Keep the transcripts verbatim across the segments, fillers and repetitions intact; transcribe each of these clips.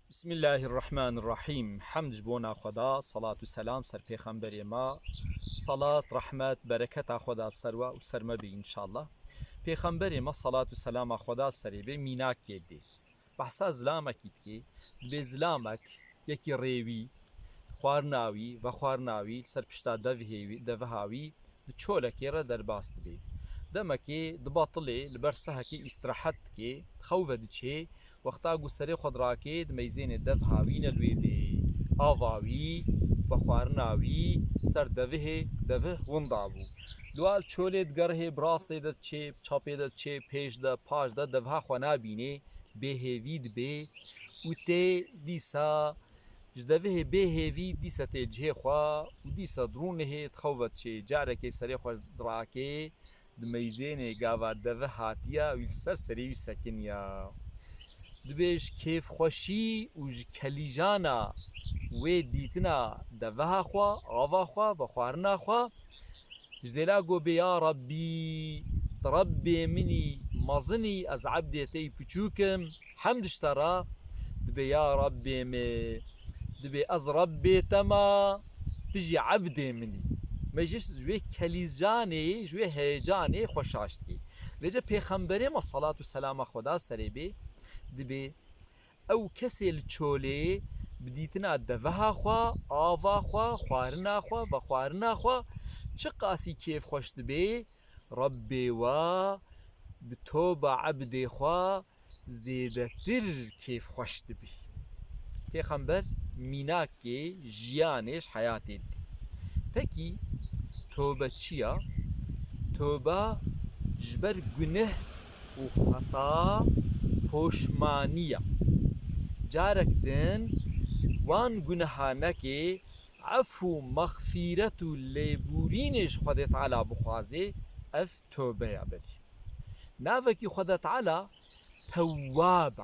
Bismillahirrahmanirrahîm. Hemd ji bona Xweda, salat û selam ser pêxemberê me. Salat, rehmet, bereketa Xweda ser we û ser me bê înşallah. Pêxemberê me, salat û selama Xweda serê bê, mînakê dê. Behsa zilamekî dikê, dibê zilamek yekî rêwî, xwarina wî, vexwarina wî li ser pişta devihê wî, deviha wî, di çolekê re derbas dibê. Demekê di batilê li ber sehekê îstirahet dikê, xew ve diçê, wexta ku serê xwe dirake, dimeyzênê devha wî ne li wê dê. Ava wî, vexwarina wî ser devihê, devih winda bû. Li wa li çolê digerihê, bi rastê de diçê, bi çapê de diçê, pêş de, paş de devha xwe nabînê, bêhêvî dibê û tê dîsa ji devihê bêhêvî dîsa tê cihê xwe û dîsa di rûnehê di xew ve diçê. Carekê serê xwe dirake, dimeyzênê gava devih hatiya wî li ser serê wî sekiniya. Dibê ji kêfxweşî û ji kelîjana wê dîtina deviha xwe, ava xwe, vexwarina xwe, ji dêla go bê, ya Rabbî, tu Rabbê min î, mezin î, ez ebdê te yî, piçûk im, hemd ji te re, dibê, ya Rabbê min, dibê, ez Rabbê te me, tu jî ebdê min î. Me jî ji wê kelîjanê, ji wê heyecanê xwe şaş dikê. Vêce pêxemberê me, salat û selama Xweda serê bê, dibê, ew kesê li çolê bi dîtina deviha xwe, ava xwe, xwarina xwe, vexwarina xwe çiqasî kêfxweş dibê, Rebbê we bi toba ebdê xwe zêdetir kêfxweş dibî. Pêxember mînakê jiyanê ji heyatê didî. Pekî tobe çi ya? Tobe ji ber guneh û xeta poşmanî ya. Carek din wan guneha neke, ef û mexfîret û lêbûrînê ji Xwedê Teala bixwaze, ev tobe ya berî. Navekî Xwedê Teala Tewwab e.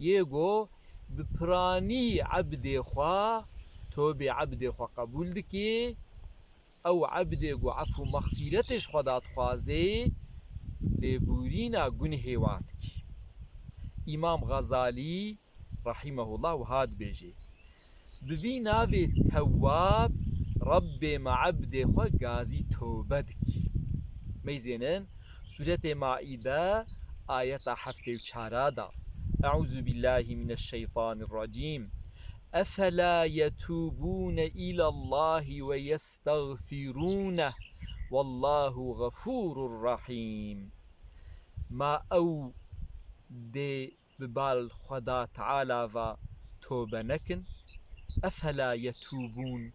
Yê go bi piranî ebdê xwe, tobê ebdê xwe qebûl dike, ew ebdê go ef û mexfîretê ji Xweda dixwaze, lêbûrîna gunhê wa dike. Îmam Xezalî rahimehullah wiha dibêje, bi vî navê Tewwab Rebbê me ebdê xwe gazî tobe dikî. Meyzênin, Sûretê Maîde, ayeta heftê û çara de, Eûzubillahimineşşeytanirracîm. Efela yetûbûne îlallahî ve yestexfirûneh. Wallahu xefûrur rahîm. Ma ew dê bi bal Xweda Teala ve tobe nekin? Efela yetûbûn?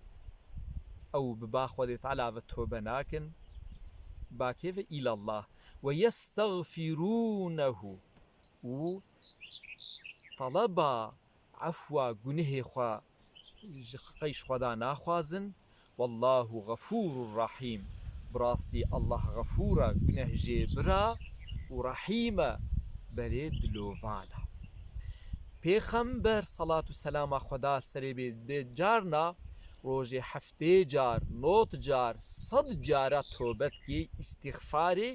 Ew bi ba Xwedê Teala ve tobe nakin? Ba kê ve? Îlallah. Ve yestexfirûnehu. Û teleba efwa gunehê xwe ji qey ji Xweda naxwazin. Wallahu xefûrur rahîm. Bi rastî Allah xefûr e, gunehjêbir e û rehîm e, berê dilovan e. Pêxember, salat û selama Xweda serê bê, dê carna rojê heftê car, nod car, sed cara tobe dikê, îstîxfarê,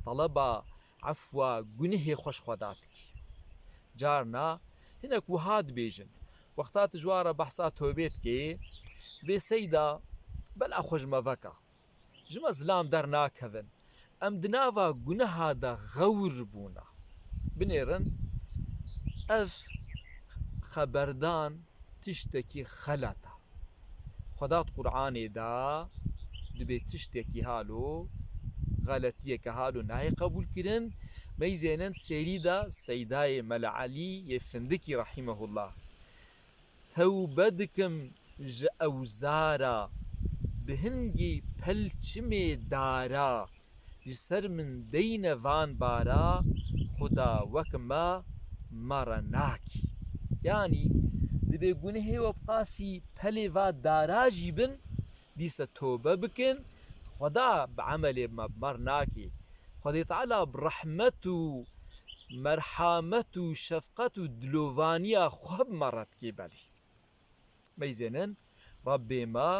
teleba efwa gunehê xwe ji Xweda dikî. Carna hinek wiha dibêjin, wexta tu ji wan re behsa tobê dikê, dibê seyda, bela xwe ji me veke. Ji me zilam dernakevin. Em di nava guneha de xewr bûne. Binêrin, ev xeberdan tiştekî xelet e. Xweda di Qur'anê de dibê tiştekî halo, xeletiyeke halo nayê qebûlkirin. Meyzênin sêrî de Seydayê Mele Elî yê Findikî rahimehullah. Tewbe dikim ji ewzara, bi hingî pelçimê dara, ji ser min deyne van bara, Xuda wek me, me re nakî. Yanî, dibê gunehê we bi qasî pelê va dara jî bin, dîsa tobe bikin, Xuda bi emelê me bi me re nakî. Xwedê Teala bi rehmet û merhamet û şefqet û dilovaniya xwe bi me re dikê belê. Meyzênin, Rabbê me,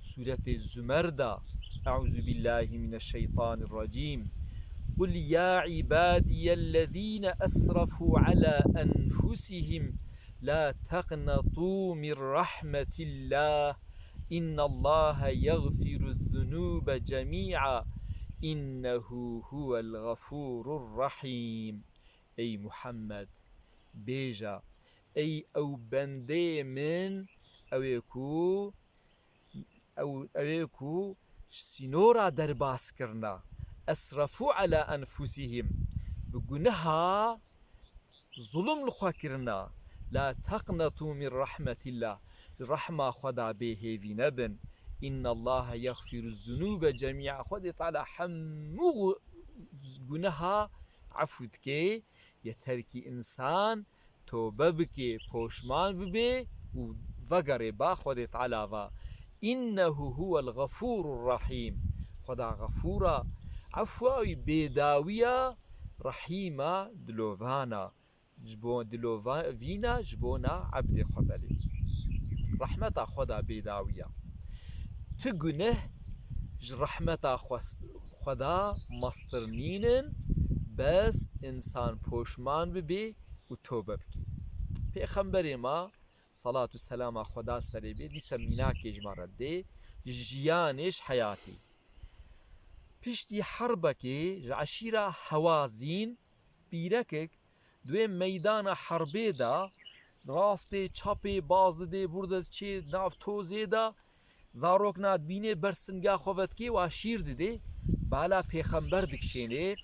Sûretê Zumer de, Eûzubillahimineşşeytanirracîm. Qul ya ibadiyellezîne esrafû ala enfusihim لا تقنطوا من رحمة الله إن الله يغفر الذنوب جميعا إنه هو الغفور الرحيم. Ey Muhammed, bêje, ey ew bendeyê min, ew ê ku ew, ew ê ku ji sînora derbas kirina, esrefu ala enfusihim, bi guneha zulm li xwe kirina, la teqnetu min rahmetillah, ji rehma Xweda bêhêvî nebin. Innallaha yexfiru zunube cemîa, Xwedê Teala hemû gu-, guneha efû dike, yeter kî însan tobe bike, poşman bibe û vegerê ba Xwedê Teala ve. Innehu huwel Xefûrur Rahîm. Xweda Xefûr a, efwa wî bêdawî ya, Rehîm a, dilovan a. Ji bo dilovîna ji bona ebdê xwe belê. Rehmeta Xweda bêdawî ya. Ti guneh ji rehmeta Xwes-, Xweda mestir nînin, bes însan poşman bibe û tobe bike. Pêxemberê me, salat û selama Xweda serê bê, dîsa mînakê ji me re dê, ji jiyanê, ji heyatê. Piştî herbekê ji eşîra Hewazîn pîrekek di wê meydana herbê de rastê çapê baz didê, burada diçê nav tozê de, zarokna dibînê ber singa xwe vedikê, wa şîr didê, bala pêxember dikişênê.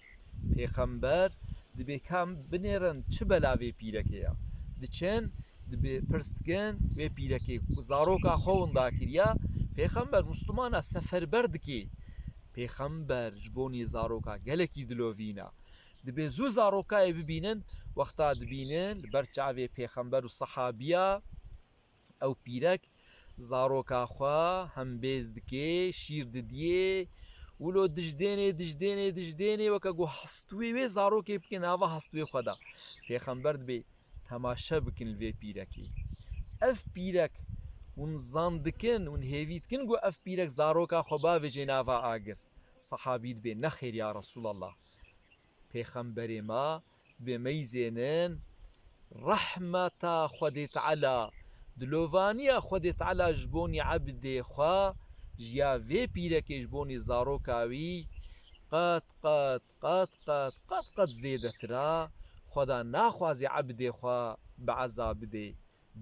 Pêxember dibê kam binêrin çi bela vê pîrekê ya. Diçin, dibê pirs dikin, wê pîrekê ku zaroka xwe winda kiriya, pêxember Muslimana seferber dikê. Pêxember ji bo nê zaroka gelekî dilovîna. Dibê zû zarokayê bibînin, wexta dibînin, li ber çavê pêxember û sehabiya, ew pîrek zaroka xwe hembêz dikê, şîr didiyê, wilo dijdênê, dijdênê, dijdênê, weke ku hestwê wê zarokê bike nava hestwê xwe de. Pêxember dibê temaşe bikin li vê pîrekê. Ev pîrek hûn zan dikin, hûn hêvî dikin ku ev pîrek zaroka xwe bavêjê nava agir. Sehabî dibê, nexêr ya Resûlallah. Pêxemberê me, dibê meyzênin, rehmeta Xwedê Teala, dilovaniya Xwedê Teala ji bonî ebdê xwe, ji ya vê pîrekê ji bonî zaroka wî, qet, qet, qet, qet, qet, qet zêdetir a. Xweda naxwazê ebdê xwe bi eza bidê.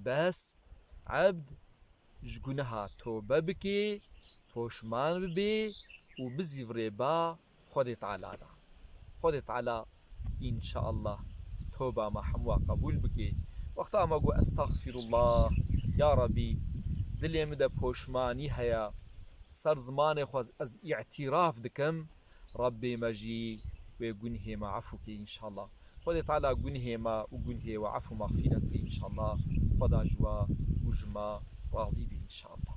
Bes ebd ji guneha tobe bike, poşman bibe û bizîvirê ba Xwedê Teala de. Xwedê Teala înşaallah toba me hemûa qebûl bike. Wexta me got, "Estexfirullah, ya Rebî, dilê min de poşmanî heye, ser zimanê xwe ez îtîraf dikim." Rebbê me jî wê gunhê me efû ke înşallah. Xwedê Teala gunhê me û gunhê we efû mexfîret ke înşallah. Xweda ji we û ji me razî be înşallah.